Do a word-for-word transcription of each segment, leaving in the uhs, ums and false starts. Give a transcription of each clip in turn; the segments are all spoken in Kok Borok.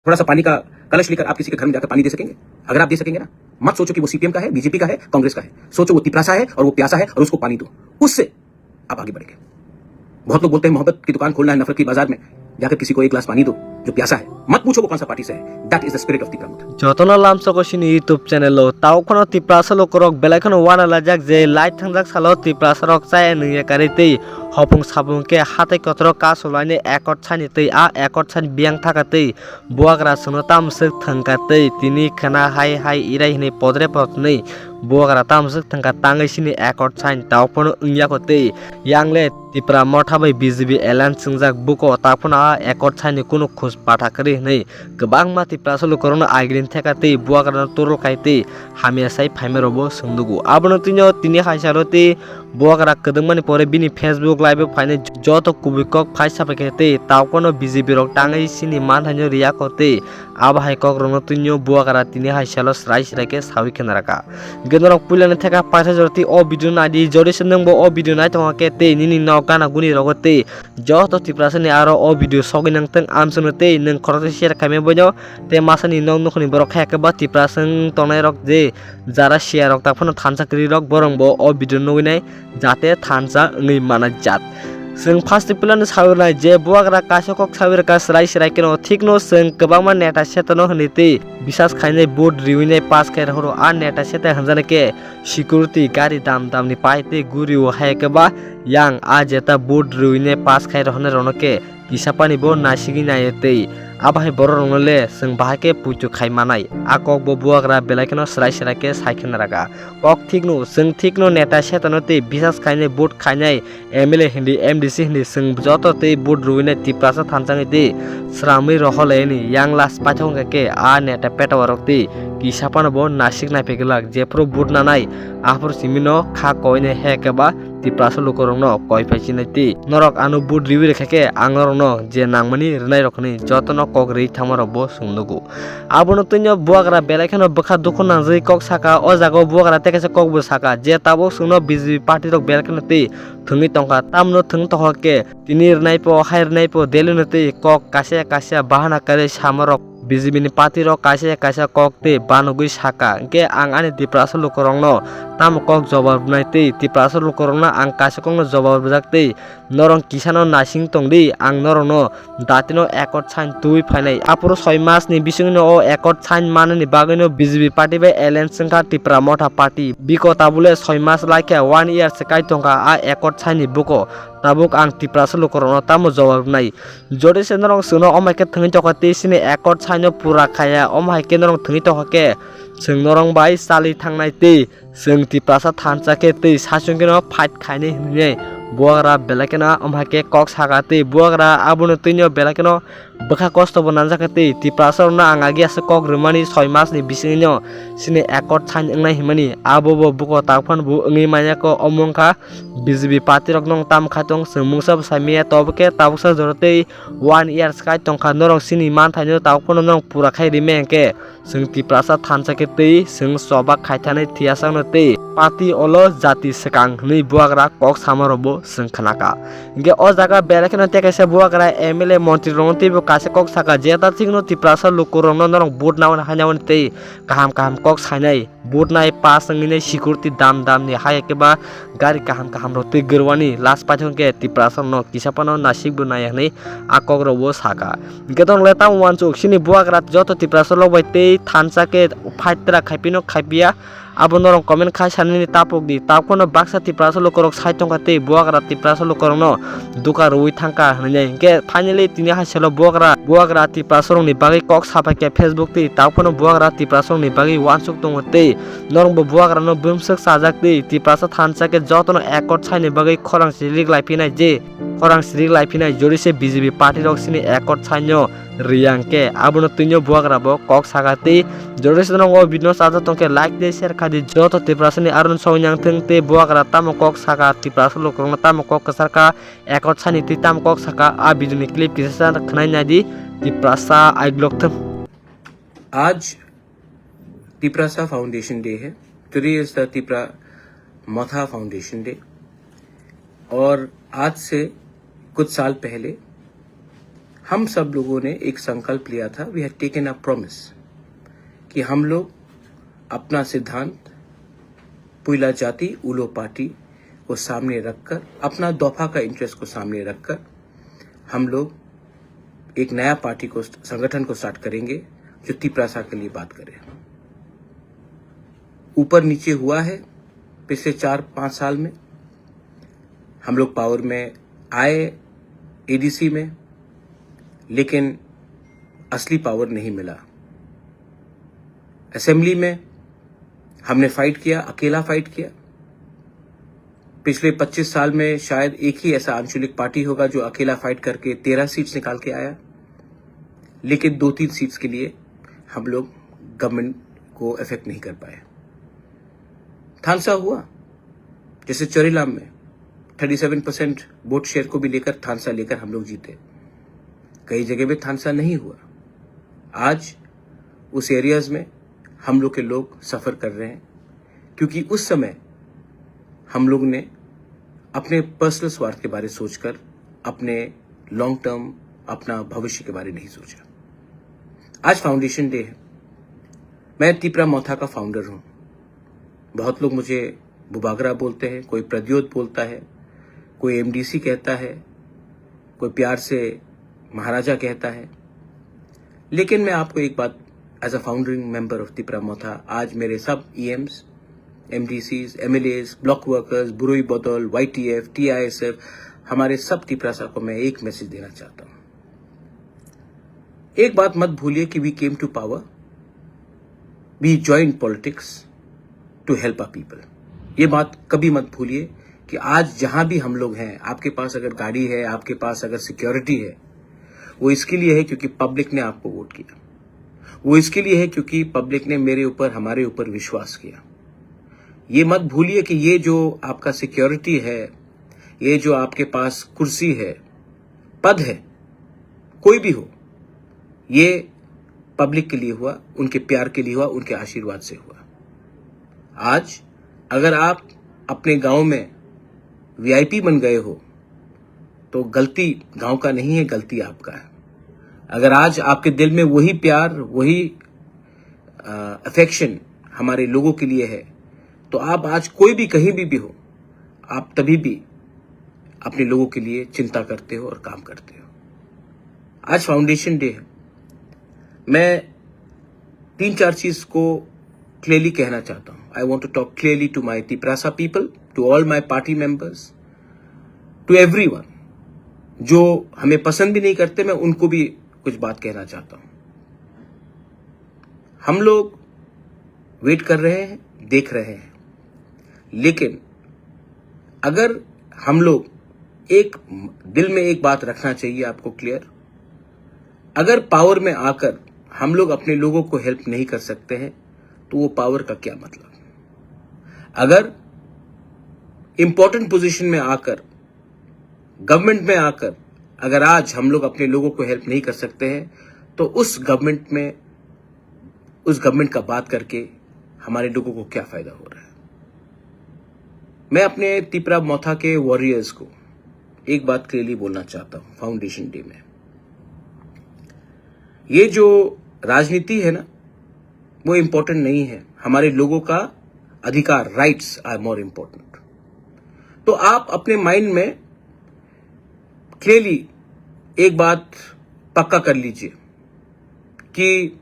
थोड़ा सा पानी का कलश लेकर आप किसी के घर में जाकर पानी दे सकेंगे? अगर आप दे सकेंगे ना, मत सोचो कि वो सीपीएम का है, बीजेपी का है, कांग्रेस का है। सोचो वो तिपरासा है और वो प्यासा है और उसको पानी दो। उससे आप आगे बढ़ेंगे। बहुत लोग बोलते हैं मोहब्बत की दुकान खोलना है नफरत की बाजार में, जाकर किसी को एक गिलास पानी दो जो प्यासा है। मत पूछो वो कौन सा पार्टी से है। That is the spirit of Tipra Motha. Jotono lamsoko sini YouTube channel o tao kheno Tiprasa lukurok belai kheno wana lajak je light thangjak salo Tiprasa rok chaya nungya kari tei hopung sapung khe hatai kotorok kasu lainai ekot sani tei a ekot sani biyang thaka tei buagra chwngno tamo swk thangkha tei tini khna hai hai irai hwnwi podre potnwi buagra tamo swk thangkha tangwi sini ekot sain tao phano wngya kho tei yang le Tipra Motha bai B J P alliance swngjak buko tao phano a ekot saini kunu khus patha kwrwi hwnwi kwbangma Tiprasa lukurokno agini theka tei buagrano turul khai tei hamya sai phaima rokbo swngdugo. Abono twino tini hai salo tei buagra kwdwngmani pore bini Facebook live o phainai joto kubui kok phai sapai khe tei tao phano B J P rok tangwi sini manthaino riya kho tei abo hai kokrokno twino buagra tini hai salo srai srai khe sawi khe naraka. Hwnkhe norok puilani theka paisa jora tei o video naidi, jodi se nwngbo o video nai tongkha khe tei nini nok gana guni rogo tei joto Tiprasani aro o video sogwi nangtwng amswkno tei nwng khoroksa share khaimani boino tei masani nok nukhungni borok khe khe ba Tiprasa wng tongnai rok je jara siya rok tak phano thansa kwrwi rok borok bo o video nugwi nai jate thansa wngwi mana jat. Chwng first pillar ni sawi rwnai je buagra kaisa kok sawi rwkha srai srai kheno thikno chwng kwbangma neta setano hwnwi tei bisas khainai vote riwinai pass khai rohoro a neta seta hwnjani khe security gari dam dam ni pai tei guri o hai khe ba yang a jeta vote riwinai pass khai rohonai rokno khe kisapani bo nasigwi naiyo tei abo hai borok rokno le chwng bahai khe puitu khai manai a kok bo buagra belai kheno srai srai khe sai kheno raka. Kok thikno, chwng thikno neta setano tei bisas khainai vote khainai M L A hindi, M D C hindi chwng joto tei vote rwinai Tiprasa thansa wngwi tei sramwi rohor laini yang last paithak wngkha khe a neta petawarok tei kisa phano bo nasik naiphi glak jephru vote nanai aphuru simino kha koinai he khe ba Tiprasa lukurokno koi phai chinai tei norok ano vote riwi rwkha khe ang norokno je nangmani rwnairok hwnwi jotono kok rwi thangmarokbo chwng nugo. Abono twino buagra belai kheno bwkha dukhu nangjagwi kok saka, o jaga o buagra tei kaisa kokbo saka je tabuk chwngno B J P party rok belai kheno tei thwngwi tongkha, tamno thwng tongkha khe tini rwnai pho, hai rwnai pho, Delhi no tei kok kaisa kaisa bahana kwrwi samarok B J P ni party rok kaisa kaisa kok tei banugwi saka, hwnkhe ang ani Tiprasa lukurokno tamo kok jobab rwnai tei Tiprasa lukurokno ang kaisa kokno jobab rwjak tei norok kisano naising tongdi, ang norokno datino accord sign twi phainai. Aphuru soi mas ni bisingno o accord sign manani bagwino B J P party bai alliance wngkha Tipra Motha party. Biko tabule soi mas laikha, one year se kai tongkha a accord sign ni buko. Tabuk ang Tiprasa lukurokno tamo jobab rwnai? Jodi se norok chwngno omai khe thwngwi tongkha tei chini accord sign no pura khaya, omo hai khe norok thwngwi tongkha khe chwng norok bai chali thangnai tei chwng Tiprasa thansa khe tei sachwng kheno fight khainai hwnwi buagra belai kheno omo hai khe kok saka tei buagra abono twino belai kheno bwkha kosto bo nangjak kha tei Tiprasa rokno ang agi aswk kok rwmani soi mas ni bisingno chini accord sign wngnai hwnmani abo bo buko tak phano bo wngwi manya kho omo wngkha B J P party rok nong tam khai tong chwng mungsa bwsai maya tobo khe tabuksa jora tei one year sky tongkha norok chini manthaino tabuk phano norok pura khai rime hwnkhe chwng Tiprasa thansa khe tei chwng choba khaithanai thiyasakno tei party olo jati swkang hwnwi buagra kok samarokbo chwng khnakha. Hwnkhe o jaga belai kheno tei kaisa buagra M L A montri rokno teibo kaisa kok saka je ta thikno Tiprasa lukurokno norok vote naui hainaui tei kaham kaham kok sainai. Vote nai pass wngwi nai security dam dam ni hai khe ba gari kaham kaham rok twi gwrwani last paithak khe Tiprasa rokno kisa phano nasik bo nai hwnwi a kok rok bo saka. Hwnkhe tong le tamo uansuk chini buagra joto Tiprasa rok bai tei thansa khe fight tra khai phino khai phiya abo norok comment khai sanani tapok di. Tabuk phano baksa Tiprasa lukurok sai tongkha tei buagra Tiprasa lukurokno duka rwui thangkha hwnwi. Hwnkhe finally tini hai salo buagra buagra Tiprasa rokni bagwi kok sapai khe Facebook tei tabuk phano buagra Tiprasa rokni bagwi uansuk tongo tei norokbo buagrano bumswk chajak tei Tiprasa thansa khe jotono accord saini bagwi khorang sirik lai phinai je khorang sirik lai phinai jodi se B J P party rok sini accord saino riyang khe abono twino buagra bo kok saka tei jodi se norok o video no chajak tongkhe like tei share khai di joto Tiprasa ni aron song yang thung tei buagra tamo kok saka Tiprasa lukurokno tamo kok kwchar kha accord saini twi tamo kok saka a video ni clip kisa sa khwnai nai di Tiprasa aiglok thung. आज Tiprasa foundation day है। Today is the Tipra Motha Foundation Day। और आज से कुछ साल पहले हम सब लोगों ने एक संकल्प लिया था, we had taken a promise कि हम लोग अपना सिद्धांत पुइला जाति उलो पार्टी को सामने रखकर, अपना दोफा का इंटरेस्ट को सामने रखकर हम लोग एक नया पार्टी को, संगठन को स्टार्ट करेंगे जो तिपरासा के लिए बात करे। ऊपर नीचे हुआ है पिछले चार पाँच साल में। हम लोग पावर में आए एडीसी में, लेकिन असली पावर नहीं मिला। असेंबली में हमने फाइट किया, अकेला फाइट किया। पिछले पच्चीस साल में शायद एक ही ऐसा आंचलिक पार्टी होगा जो अकेला फाइट करके तेरह सीट्स निकाल के आया, लेकिन दो तीन सीट्स के लिए हम लोग गवर्नमेंट को अफेक्ट नहीं कर पाए। थानसा हुआ, जैसे चोरीलाम में thirty seven percent vote share को भी लेकर, थानसा लेकर हम लोग जीते। कई जगह पे थानसा नहीं हुआ। आज उस एरियाज में हम लोग के लोग सफ़र कर रहे हैं, क्योंकि उस समय हम लोग ने अपने पर्सनल स्वार्थ के बारे सोचकर अपने लॉन्ग टर्म, अपना भविष्य के बारे नहीं सोचा। आज फाउंडेशन डे है। मैं तिपरा मोथा का फाउंडर हूँ। बहुत लोग मुझे बुबागरा बोलते हैं, कोई प्रद्योत बोलता है, कोई एमडीसी कहता है, कोई प्यार से महाराजा कहता है। लेकिन मैं आपको एक बात, as a founding member of Tipra Motha, आज मेरे सब EMs, MDCs, MLAs, block workers, बुरुई बदल, वाईटीएफ, टीआईएसएफ, हमारे सब तिपरासा को मैं एक मैसेज देना चाहता हूँ। एक बात मत भूलिए कि we came to power, we join politics to help our people। ये बात कभी मत भूलिए कि आज जहाँ भी हम लोग हैं, आपके पास अगर गाड़ी है, आपके पास अगर सिक्योरिटी है, वो इसके लिए है क्योंकि पब्लिक ने आपको वोट किया। वो इसके लिए है क्योंकि पब्लिक ने मेरे ऊपर, हमारे ऊपर विश्वास किया। ये मत भूलिए कि ये जो आपका सिक्योरिटी है, ये जो आपके पास कुर्सी है, पद है, कोई भी हो, ये पब्लिक के लिए हुआ, उनके प्यार के लिए हुआ, उनके आशीर्वाद से हुआ। आज अगर आप अपने गांव में वीआईपी बन गए हो, तो गलती गांव का नहीं है, गलती आपका है। अगर आज आपके दिल में वही प्यार, वही अफेक्शन हमारे लोगों के लिए है, तो आप आज कोई भी, कहीं भी, भी हो, आप तभी भी अपने लोगों के लिए चिंता करते हो और काम करते हो। आज फाउंडेशन डे है। मैं तीन चार चीज को क्लियरली कहना चाहता हूँ। I want to talk clearly to my Tiprasa people, to all my party members, to everyone। जो हमें पसंद भी नहीं करते, मैं उनको भी कुछ बात कहना चाहता हूँ। हम लोग वेट कर रहे हैं, देख रहे हैं, लेकिन अगर हम लोग एक दिल में एक बात रखना चाहिए आपको क्लियर, अगर पावर में आकर हम लोग अपने लोगों को हेल्प नहीं कर सकते हैं, तो वो पावर का क्या मतलब? अगर इंपॉर्टेंट पोजीशन में आकर, गवर्नमेंट में आकर अगर आज हम लोग अपने लोगों को हेल्प नहीं कर सकते हैं, तो उस गवर्नमेंट में, उस गवर्नमेंट का बात करके हमारे लोगों को क्या फायदा हो रहा है? मैं अपने तिपरा मोथा के वॉरियर्स को एक बात क्लियरली बोलना चाहता हूँ फाउंडेशन डे में। ये जो राजनीति है ना, वो इम्पोर्टेंट नहीं है। हमारे लोगों का अधिकार, rights are more important। तो आप अपने माइंड में क्लियरली एक बात पक्का कर लीजिए कि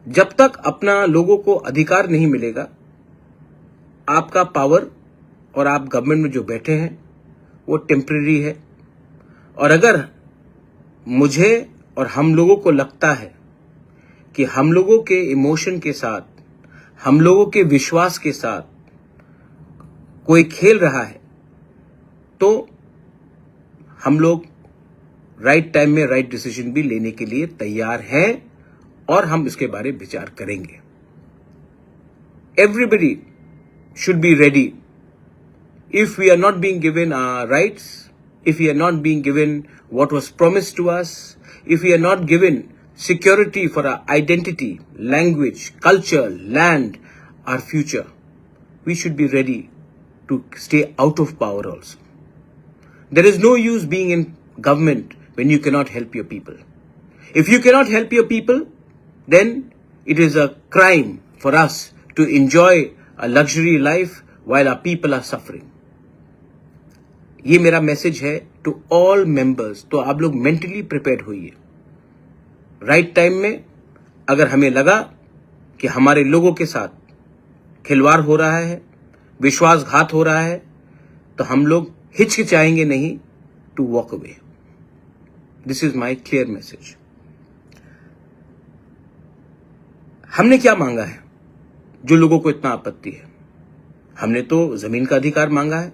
जब तक अपना लोगों को अधिकार नहीं मिलेगा, आपका पावर और आप गवर्नमेंट में जो बैठे हैं, वो टेम्परेरी है। और अगर मुझे और हम लोगों को लगता है कि हम लोगों के इमोशन के साथ, हम लोगों के विश्वास के साथ कोई खेल रहा है, तो हम लोग राइट टाइम में राइट डिसीजन भी लेने के लिए तैयार हैं और हम इसके बारे में विचार करेंगे। Everybody should be ready। If we are not being given our rights, if we are not being given what was promised to us, if we are not given security for our identity, language, culture, land, our future, we should be ready to stay out of power also. There is no use being in government when you cannot help your people. If you cannot help your people, then it is a crime for us to enjoy a luxury life while our people are suffering. ये मेरा मैसेज है to all members. तो आप लोग mentally prepared होइए। Right time में अगर हमें लगा कि हमारे लोगों के साथ खिलवाड़ हो रहा है, विश्वासघात हो रहा है, तो हम लोग हिचकिचाएंगे नहीं to walk away. This is my clear message. हमने क्या मांगा है जो लोगों को इतना आपत्ति है? हमने तो जमीन का अधिकार मांगा है,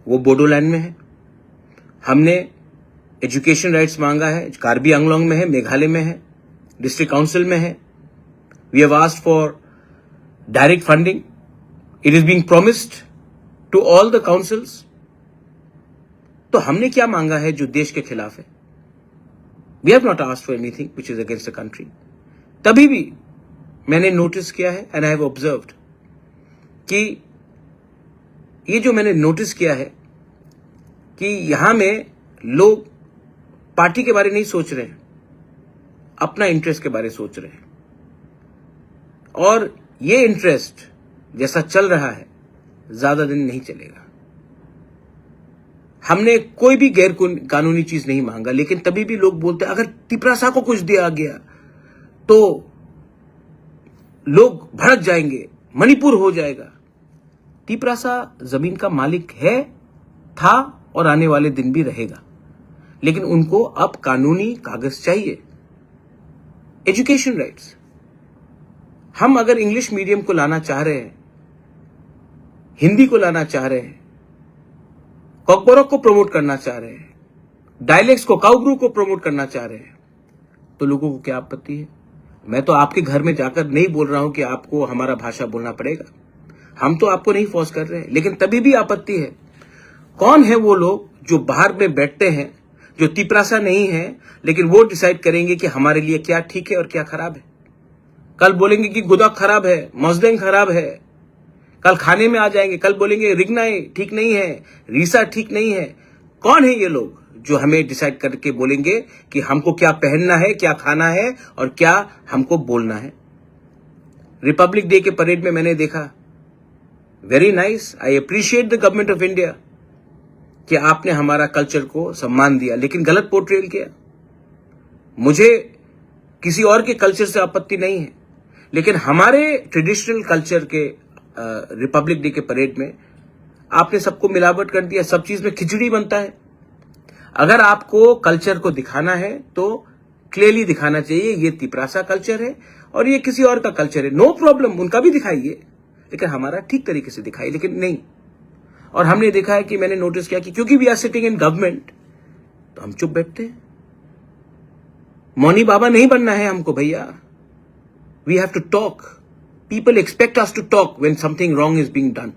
वो बोडोलैंड में है। हमने एजुकेशन राइट्स मांगा है, कार्बी आंगलोंग में है, मेघालय में है, डिस्ट्रिक्ट काउंसिल में है। We have asked for direct funding. It is being promised to all the councils. तो हमने क्या मांगा है जो देश के खिलाफ है? We have not asked for anything which is against the country. तभी भी मैंने नोटिस किया है, and I have observed कि ये जो मैंने नोटिस किया है कि यहाँ में लोग पार्टी के बारे नहीं सोच रहे हैं, अपना इंटरेस्ट के बारे सोच रहे हैं। और ये इंटरेस्ट जैसा चल रहा है, ज्यादा दिन नहीं चलेगा। हमने कोई भी गैर कुन- कानूनी चीज नहीं मांगा, लेकिन तभी भी लोग बोलते हैं, अगर तिपरासा को कुछ दिया गया तो लोग भड़क जाएंगे, मणिपुर हो जाएगा। तिपरासा जमीन का मालिक है, था और आने वाले दिन भी रहेगा, लेकिन उनको अब कानूनी कागज चाहिए। एजुकेशन राइट्स, हम अगर इंग्लिश मीडियम को लाना चाह रहे हैं, हिंदी को लाना चाह रहे हैं, कॉकबरक को प्रमोट करना चाह रहे हैं, डायलेक्ट्स को, काउब्रू को प्रमोट करना चाह रहे हैं, तो लोगों को क्या आपत्ति है? मैं तो आपके घर में जाकर नहीं बोल रहा हूं कि आपको हमारा भाषा बोलना पड़ेगा, हम तो आपको नहीं फोर्स कर रहे हैं, लेकिन तभी भी आपत्ति है। कौन है वो लोग जो बाहर में बैठते हैं, जो तिपरासा नहीं है, लेकिन वो डिसाइड करेंगे कि हमारे लिए क्या ठीक है और क्या खराब है? कल बोलेंगे कि गुदा खराब है, मजदेंग खराब है, कल खाने में आ जाएंगे, कल बोलेंगे रिगनाई ठीक नहीं है, रीसा ठीक नहीं है। कौन है ये लोग जो हमें डिसाइड करके बोलेंगे कि हमको क्या पहनना है, क्या खाना है और क्या हमको बोलना है? रिपब्लिक डे के परेड में मैंने देखा, very nice, I appreciate the government of India कि आपने हमारा कल्चर को सम्मान दिया, लेकिन गलत पोर्ट्रेल किया। मुझे किसी और के कल्चर से आपत्ति नहीं है, लेकिन हमारे ट्रेडिशनल कल्चर के रिपब्लिक डे के परेड में आपने सबको मिलावट कर दिया। सब चीज में खिचड़ी बनता है। अगर आपको कल्चर को दिखाना है तो क्लियरली दिखाना चाहिए, ये तिपरासा कल्चर है और ये किसी और का कल्चर है, नो प्रॉब्लम, उनका भी दिखाइए, लेकिन हमारा ठीक तरीके से दिखाइए, लेकिन नहीं। और हमने देखा है कि मैंने नोटिस किया कि क्योंकि we are sitting in government, तो हम चुप बैठते हैं। मौनी बाबा नहीं बनना है हमको भैया। We have to talk. People expect us to talk when something wrong is being done.